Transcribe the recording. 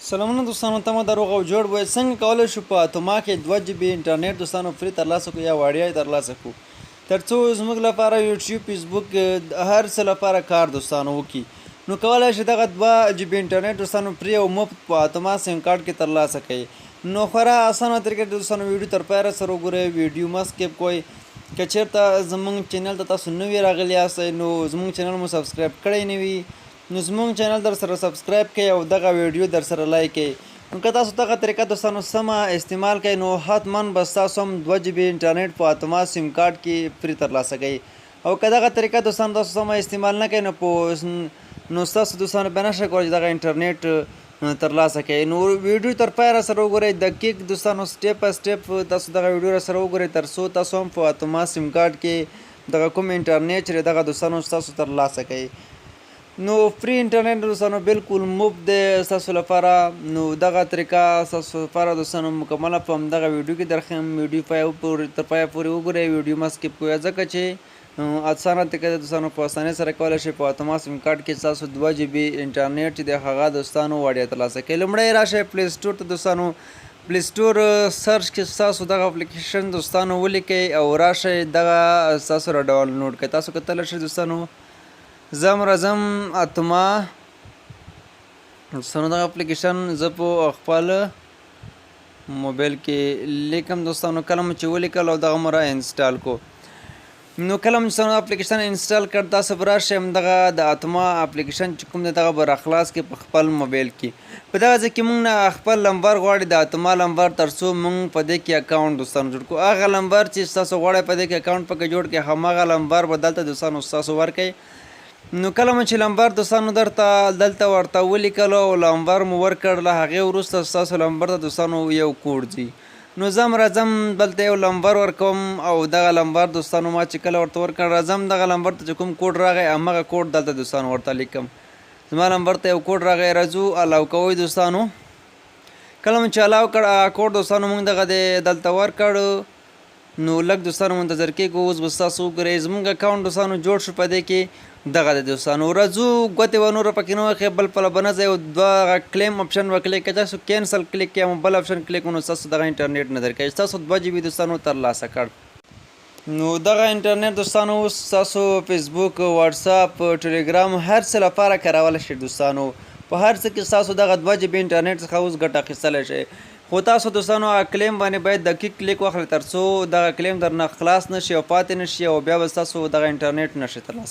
سلامونه دوستانو، تمه ده روغ او جوړ وئ. څنګه کولی شو په اتوما کې 2 جي بي انټرنیټ دوستانو free ترلاسه کړو یا وړیا یې ترلاسه کړو، ترڅو زموږ لپاره یوټیوب، فیسبوک، هر څه لپاره کار دوستانو وکړي؟ نو کولای شئ دغه 2 جي بي انټرنیټ دوستانو free او مفت په اتوما سیم کارت کې ترلاسه کړئ. نو خورا اسانه طریقه ده دوستانو. ویډیو تر پایه سره وګورئ، ویډیو مه skip کوئ. که چېرته زمونږ چینل ته تاسو نوي راغلي یاست، نو زمونږ چینل مو subscribe کړی نه وي، نو زمونږ چینل در سره subscribe کړئ او دغه ویډیو در سره like کړئ. نو که تاسو دغه طریقه دوستانو سمه استعمال کړئ، نو حتما به تاسو هم 2 جي بي انټرنیټ په اتوما سیم کارت کې free ترلاسه کړئ. او که دغه طریقه دوستانو تاسو سمه استعمال نه کړئ، نو تاسو دوستانو به نشئ کولی چې دغه انټرنیټ ترلاسه کړئ. نو ویډیو تر پایه سره وګورئ، دقیق دوستانو step by step تاسو دغه ویډیو سره وګورئ، تر څو تاسو هم په اتوما سیم کارت کې دغه کوم انټرنیټ چې دغه دوستانو تاسو ترلاسه کړئ. نو free انټرنیټ دوستانو بالکل مفت دی ستاسو لپاره. نو دغه طریقه ستاسو لپاره دوستانو مکمله په دغه ویډیو کې درښیم. ویډیو پای پورې تر پایه پورې وګورئ، ویډیو مه skip کوئ، ځکه چې اسانه طریقه ده دوستانو. په اسانۍ سره کولی شئ په اتوما سیم کارت کې تاسو 2 جي بي انټرنیټ چې د هغه دوستانو وړیا ترلاسه کړئ. لومړی راشئ Play Store ته دوستانو. Play Store search کې تاسو دغه اپلیکیشن دوستانو ولیکئ او راشئ دغه تاسو را ډاونلوډ کړئ. تاسو کتلی شئ دوستانو، زم راځم اتوما دوستانو. دغه اپلیکیشن زه په خپل موبایل کې لیکم دوستانو. کله مو چې ولیکل او دغه مو را install کو، نو کله مو چې اپلیکیشن install کړ، تاسو به راشئ دغه د اتوما اپلیکیشن چې کوم دی، دغه به راخلاص کړئ په خپل موبایل کې. په دغه ځای کې مونږ نه خپل لمبر غواړي، د اتوما لمبر، تر څو مونږ په دې کې اکاونټ دوستانو جوړ کړو. هغه لمبر چې تاسو غواړئ په دې کې اکاونټ پکې جوړ کړئ، هماغه لمبر به دلته دوستانو تاسو ورکړئ. نو کله مو چې لمبر دوستانو درته دلته ورته ولیکلو او لمبر مو ورکړ، له هغې وروسته ستاسو لمبر ته دوستانو یو کوډ ځي. نو زم راځم دلته یو لمبر ورکوم او دغه لمبر دوستانو ما چې کله ورته ورکړ، راځم دغه لمبر ته چې کوم کوډ راغی، همغه کوډ دلته دوستانو ورته لیکم. زما لمبر ته یو کوډ راغی. راځو، allow کوئ دوستانو. کله مو چې allow کړ، کوډ دوستانو موږ دغه دی دلته ورکړ. نو لږ دوستانو منتظر کېږو. اوس به تاسو وګورئ، زمونږ اکاونټ دوستانو جوړ شو په دې کې. دغه دی دوستانو. راځو، ګوتې به نوره پکې نه وهې، بل پله به نه ځئ او دغه claim option به کلیک کړئ. تاسو cancel کلیک کړئ، بل اپشن کلیک، نو تاسو دغه انټرنیټ نه درکوي. تاسو 2 جي بي دوستانو ترلاسه کړ. نو دغه انټرنیټ دوستانو اوس تاسو فیسبوک، واتساپ، ټلګرام، هر څه لپاره کارولی شئ دوستانو. په هر څه کې تاسو دغه 2 جي بي انټرنیټ څخه اوس ګټه اخیستلی شئ. خو تاسو دوستانو claim باندې باید دقیق کلیک واخلئ، ترڅو دغه claim درنه خلاص نشي او پاتې نشي او بیا به تاسو دغه انټرنیټ نشئ ترلاسه.